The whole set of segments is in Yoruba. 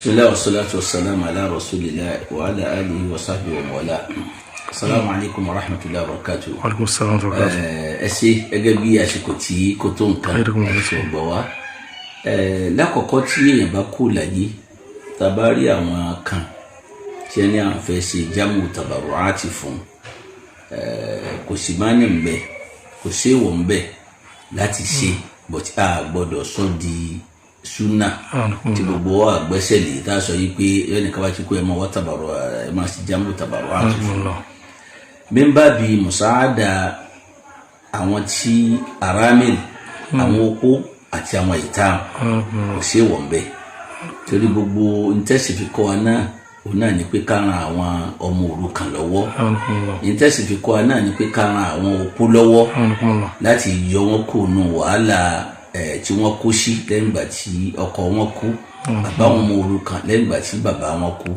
Bisimilahi wa salatu wa salam ala rasulillah wa ala alihi wa sahbihi wa mawala. Asalaamu alaykum wa rahmatulahi wa barakatuh. Aleykum salaam wa rahmatulahi. Ẹ ṣe gẹ́gẹ́ bí àsìkò tí kò tó nǹkan àti ọgbọ wa. Lákọ̀ọ́kọ́, tí èèyàn bá kú láyé, tá a bá rí àwọn kan tí ẹni à ń fẹ́ ṣe jámù tabaruati fún, kò sì máa ní nbẹ, kò sí èèwọ̀ nbẹ láti ṣe, but a gbọ́dọ̀ sọ di súnà tí gbogbo wa gbẹ́sẹ̀ lé, tá a sọ yìí pé ẹnìkan bá ti kú, ẹ máa wá tabaru, ẹ máa ṣe jámù tabaruati fún. Mímbà bíi musaada àwọn tí aramil, àwọn opó àti àwọn ìta, kò sí èèwọ̀ nbẹ, torí gbogbo ntẹ́sí fi kọ́ wa náà, òun náà ni pé ká ran àwọn ọmọ òrukàn lọ́wọ́. Ntẹ́sí fi kọ́ wa náà ni pé ká ran àwọn opó lọ́wọ́ láti yọ wọn kó nu wàhálà ẹ̀ tí wọ́n kó sí lẹ́yìn ìgbà tí ọkọ wọn kú, bàbá wọn ọmọ òrukàn lẹ́yìn ìgbà tí bàbá wọn kú.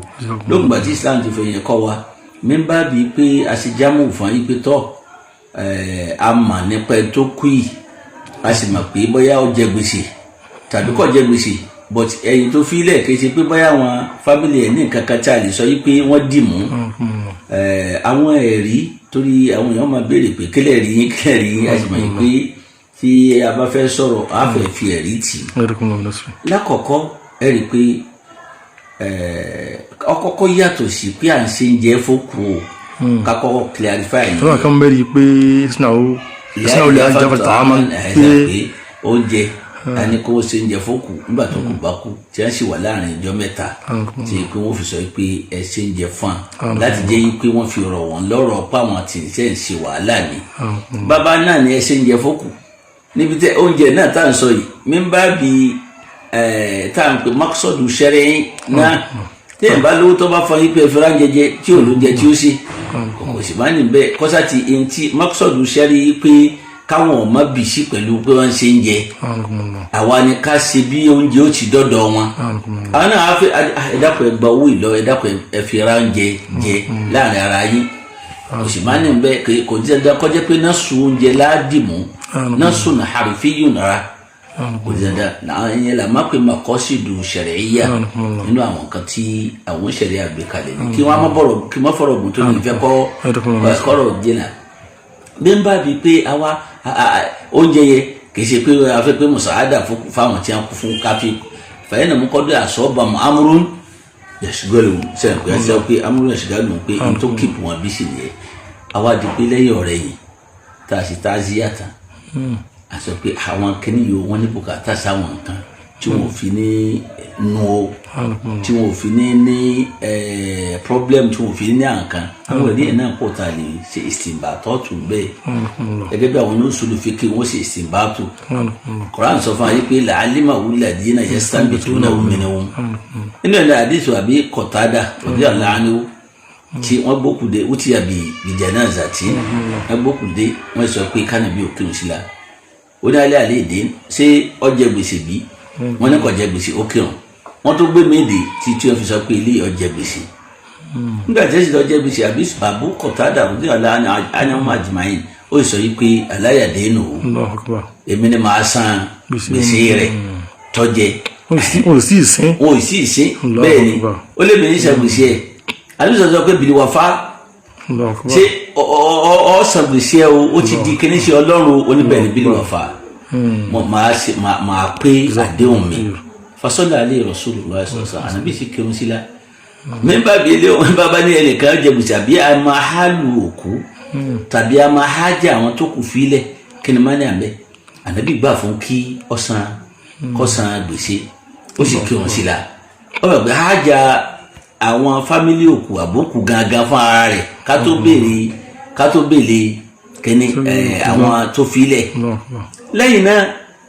Lóògùn ìgbà tí Islam ti fẹ́ yẹn kọ́ wa, mímbà bíi pé àṣejámù fún yín pé tọ́ a mà nípa ẹni tó kú yìí, a sì mọ̀ pé bóyá ó jẹ gbèsè tàbí kò jẹ gbèsè, but ẹyin tó fi lẹ̀ kì í ṣe pé bóyá àwọn family ẹ̀ ní nǹkan kan tí a lè sọ yìí pé wọ́n dì mú àwọn ẹ̀rí, torí àwọn èèyàn máa béèrè pé kílẹ̀ rí yín, kílẹ̀ rí yín. A sì mọ̀ yìí pé tí a bá fẹ́ sọ̀rọ̀, a fẹ́ fi ẹ̀rí tì í. Lákọ̀ọ́kọ́, ẹ rí i pé ọkọ̀kọ́ yàtọ̀ sí pé à ń ṣe ń jẹ́ fókù o, ká kọ́kọ́ clarify yìí. Tọ́lá kan bẹ́ẹ̀ rí i pé sinau sinau lè ajá tààmà pé oúnjẹ a ní kó ṣe oúnjẹ fókù nígbà tó kù bá kú, tí wọ́n sì wà láàrin ìjọ 3, tí pé wọ́n fi sọ pé ẹ ṣe oúnjẹ fún wa láti jẹ́ pé wọ́n fi rọ̀ wọ́n lọ́rọ̀ pa àwọn tí ń ṣe ń ṣe wàhálà ni. Bàbá náà ni ẹ ṣe oúnjẹ fókù níbi tẹ oúnjẹ náà tá à ń sọ yìí, mímbà bíi tá à ń pè maqsadu shar'i náà, téèyàn bá lówó tó bá fọ yín pé ẹ fẹ́ràn jẹjẹ tí ò lóúnjẹ tí ó ṣe, kò sì má ní bẹ́ẹ̀ kọ́sá ti ntí maqsadu shar'i pé káwọn ọmọ bì sí pẹ̀lú pé wọ́n ń ṣe ń jẹ, àwa ni ká ṣe bí oúnjẹ ó ti dọ́dọ̀ wọn. Àwọn náà á fẹ́, ẹ dákun, ẹ gba owó ìlọ, ẹ dákun, ẹ fi ra oúnjẹ jẹ láàrin ara yín, kò sì má ní bẹ́ẹ̀. Kò jẹ́ kọjá pé náà sùn oúnjẹ ládìmú náà sùn harfiyyun rárá, kò sí dandan náà. Ìyẹn la má pè maqasidu shar'iyya nínú àwọn nǹkan tí àwọn ṣẹ̀ríà gbé kalẹ̀ ní kí wọ́n má bọ̀rọ̀, kí wọ́n fọ̀rọ̀ gùn tó ní ìfẹ́ kọ́ kọ́rọ̀ jìnnà. Bí n bá bi pé àwa oúnjẹ yẹ, kì í ṣe pé a fẹ́ pé musaada fáwọn tí wọ́n kú fún káfí fàyẹn náà mú kọ́ dé àsọ́ọ̀bà mu amrun yashgalu sẹ́yìn pé ẹsẹ̀ pé amrun yashgalu pé n tó kíkù wọn bí sì nìyẹn. Àwa di pé lẹ́yìn ọ̀rẹ́ yìí tá a sì tá a zíyà tán, a sọ pé àwọn kìnnì yìí, wọ́n ní bùkátà sáwọn nǹkan tí wọ́n fi ní nu o, tí wọ́n fi ní problem, tí wọ́n fi ní àǹkan. Àwọn ẹ̀rí ẹ̀ náà pọ̀ tá a lè ṣe istinbatọ́tù bẹ́ẹ̀, gẹ́gẹ́ bí àwọn oníṣòwò fi kí wọ́n ṣe istinbatu. Quran sọ fún wa yìí pé la'alimahu alladhina yastanbitunahu minhum. Nínú ẹ̀ ní àdìsù àbí Qatada radiyallahu anhu tí wọ́n gbókùdé, ó ti yàbí ìjánazati, wọ́n gbókùdé, wọ́n sọ pé kánàbí òkè òsì la, ó ní alẹ́ àlẹ́ èdè, ṣé ó jẹ gbèsè bí? Wọ́n ní kò jẹ gbèsè, ó kírun. Wọ́n tó gbé méde tí tí wọ́n fi sọ pé ilé ó jẹ gbèsè. Nígbà tí ẹ̀sìn tó jẹ gbèsè, àbí Abu Qatada radiyallahu anhu ajma'in, ó sọ yìí pé aláyàdé nù ó, èmi ni màá san gbèsè rẹ̀ tọ́jẹ. Wọn ò sí ìsín. Wọn ò sí ìsín, bẹ́ẹ̀ ni ó lè mi ní san gbèsè ẹ̀. Àbí sọ pé bìlì wà fá, ṣé ọ san gbèsè ẹ o, ó ti di kíní sí Ọlọ́run oníbẹ̀rẹ̀ bìlì wà fá, máa ṣe máa pé àdéhùn mi. Fasọ́lá alẹ́ Rasulullah sọ̀sọ̀, ànábì sì kírun sí la. Mẹ́mbà bíi ilé wọn bá bá ní ẹnìkan jẹ gbèsè, àbí a máa há lu òkú tàbí a máa há jẹ àwọn tó kù fílẹ̀, kí ni má ní àbẹ́ ànábì gbà fún kí ọ̀sán kọ́sán gbèsè, ó sì kírun sí la. Ó bẹ̀ pé hájà àwọn family òkú àbókù gangan fún ara rẹ̀, ká tó béèrè kíní àwọn tó filẹ̀. Lẹ́yìn náà,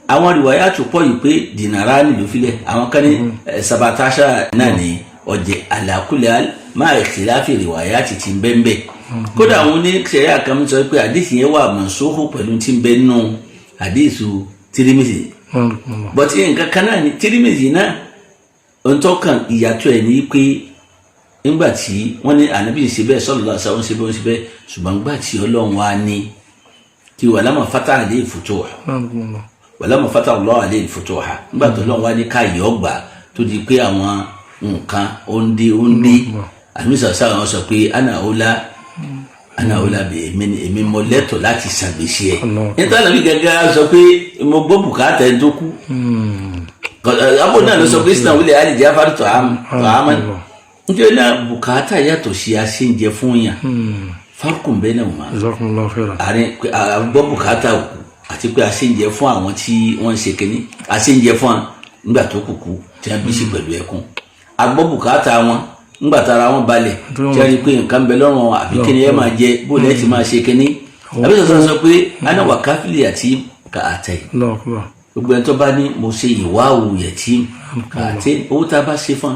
àwọn rìwáyà tó pọ̀ yìí pé dìnnàrà nílùú filẹ̀, àwọn kan ní sabatasha náà ní ọ̀jẹ̀ àlàkulẹ̀ máa ìkhtilafi rìwáyà ti ti bẹ́ẹ̀. Kódà àwọn oníṣẹ̀rí àkàmú sọ pé àdìsí yẹn wà mansukhu pẹ̀lú tí ń bẹ nínú àdìsù Tirmidhi, bọ́tí nǹkan kan náà ní Tirmidhi náà ntọ́kàn. Ìyàtọ̀ ẹ̀ ní pé nígbà tí wọ́n ní ànábì ṣe bẹ́ẹ̀ sallallahu alaihi wasallam, ṣe bẹ́ẹ̀, ṣe bẹ́ẹ̀, ṣùgbọ́n nígbà tí Ọlọ́run wá ní kí wàlámà fata àlẹ́ ìfòtò, wàlámà fata Allah àlẹ́ ìfòtò ha, nígbà tó Ọlọ́run wá ní káyọ̀ ọgbà tó di pé àwọn Nǹkan ó ń dé. Àmì sàrà wọn sọ pé ana ola, ana ola bẹ, èmi ni, èmi mọ lẹ́tọ̀ọ́ láti san gbèsè ẹ̀. Allah. Nítorí àná gẹ́gẹ́ sọ pé mo gbọ́ bùkátà ẹni tó kú. Abo náà ló sọ pé sinna wílẹ̀ alì jáfárì tó àmà. Nítorí náà, bùkátà yàtọ̀ sí aṣèǹjẹ fún yàn. Farkun bẹ́ẹ̀ náà mà. Jazakumullahu khairan. Àárín pé a gbọ́ bùkátà òkú àti pé aṣèǹjẹ fún àwọn tí wọ́n ń ṣe kínní, aṣèǹjẹ fún wọn nígbà tó kùkú tí wọ́n bí sí pẹ̀lú ẹkún, a gbọ́ bùkátà wọn nígbà tára wọn balẹ̀, tí wọ́n rí pé nǹkan bẹ lọ́rùn wọn, àbí kíni ẹ máa jẹ, bó lẹ́ẹ̀ ti máa ṣe kínní, àbí sọ̀sọ̀ sọ pé ana wà káfílì àti kàtẹ́. Allahu akbar. Gbogbo ẹni tó bá ní mo ṣe ìwáwù yẹtí kàtẹ́, owó tá a bá ṣe fún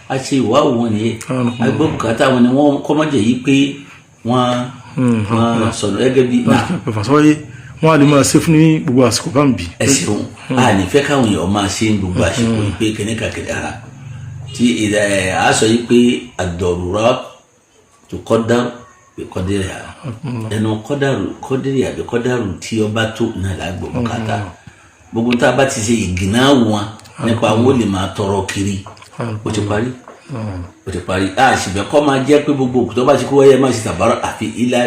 a ṣe ìwáwù wọn nìyẹn. A gbọ́ bùkátà wọn ni wọ́n kọ́mọ́jẹ̀ yìí pé wọ́n sọ̀rọ̀ gẹ́gẹ́ bí náà. Fàṣọyé wọn a lè máa ṣe fún ní gbogbo àsìkò bá ń bì. Ẹ ṣeun. A ní fẹ́ káwọn èèyàn máa ṣe ń gbogbo àsìkò yìí pé kíní kàkiri ara tí ẹ a sọ yìí pé ad-darurat tuqaddar bi qadriha, ẹnu kọ́dàrú kọ́dìrì àbí kọ́dàrú tí ọba tó náà lágbó bùkátà. Gbogbo tá a bá ti ṣe ìgìnnà wọn nípa àwọn ò lè máa tọrọ kiri, ó ti parí, ó ti parí. A sì bẹ́ kọ́ máa jẹ́ pé gbogbo òkú tó bá ti kó wáyé máa ṣe tàbárọ̀, àfi ilá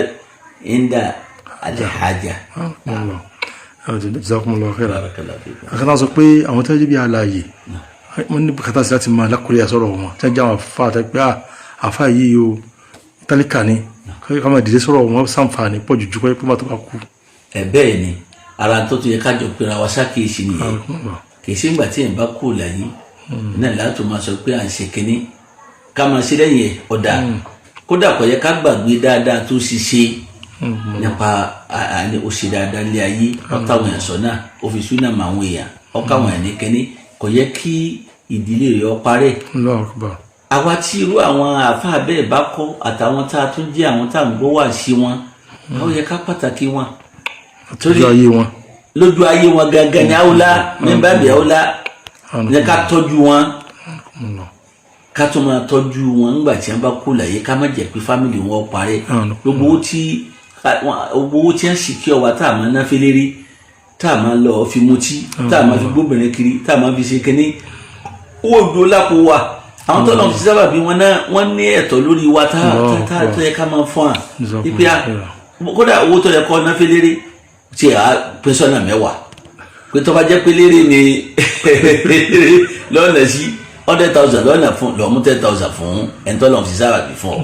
inda al-haja. Jazakumullahu khairan. Barakallahu fikum. Àkàtà sọ pé àwọn tó jẹ́ bí alààyè, wọ́n ní bùkátà sí láti máa lákòóyè sọ̀rọ̀ wọn tí wọ́n jẹ́ àwọn àfa àti pé àfa yìí o, tálíkà ni, ká máa dìde sọ̀rọ̀ wọn, sàǹfààní pọ̀ jù ju pé má tó bá kú. Ẹ bẹ́ẹ̀ ni, ara tó tún yẹ kájọ pera wa sákìyèsí nìyẹn. Kì í ṣe ìgbà tí èèyàn bá kú láyé náà látò máa sọ pé à ń ṣe kínní, ká máa ṣe lẹ́yìn ẹ̀ ọ̀dà. Kódà kò yẹ ká gbàgbé dáadáa tó ṣiṣẹ́ nípa àní ó ṣe dáadáa lé ayé, ọ̀táwọn èèyàn sọ náà, ó fi súnà mọ àwọn èèyàn, ọ̀káwọn èèyàn ní kínní. Kò yẹ kí ìdílé rẹ̀ ó parẹ́. Allahu akbar. Àwa tí irú àwọn àáfàá bẹ́ẹ̀ bá kọ́, àtàwọn tá a tún jẹ́ àwọn tá à ń gbọ́ wá sí wọn, àwọn yẹ ká pàtàkì wọn. Lójú ayé wọn. Lójú ayé wọn gangan ni àwòlá nígbà bí àwòlá ní ká tọ́jú wọn, ká tó máa tọ́jú wọn ńgbà tí wọ́n bá kú láyé, ká má jẹ́ pé family wọn parẹ́. Gbogbo owó tí wọ́n sì kí ọ wa, tá a máa ná fẹ́lẹ́rí, tá a máa lọ fi mutí, tá a máa fi gbóbìnrin kiri, tá a máa fi ṣe kínní, owó dúró lápò wa. Àwọn tó lọ́n fi sábà bí wọn náà, wọ́n ní ẹ̀tọ́ lórí wa tá tá tó yẹ ká máa fún wa ipe a. Kódà owó tó yẹ kọ́ ná fẹ́lẹ́rí tí a pín sọ́nà 10, pé tó bá jẹ́ pé lérè ni lọ́nà sí 100,000 lọ́nà fún lọ́mú 10,000 fún ẹni tó lọ́n fi sábà bí fún ọ,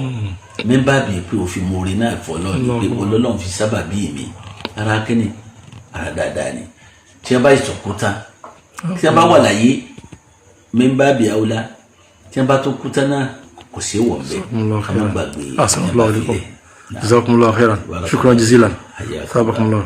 mẹ́mbà bíi pé òfin mòrin náà fọ́ lọ́ọ̀ni pé ọlọ́run fi sábà bí mi. Ara kínní, ara dáadáa ni. Tí wọ́n bá ìsọ̀kú tán, tí wọ́n bá wà láyé, mẹ́mbà bíi àwòlá, tí wọ́n bá tó kú tán náà, kò sí wọ̀ nbẹ, ká má gbàgbé. Assalamu alaikum. Jazakumullahu khairan, shukran jazilan, sabakumullahu.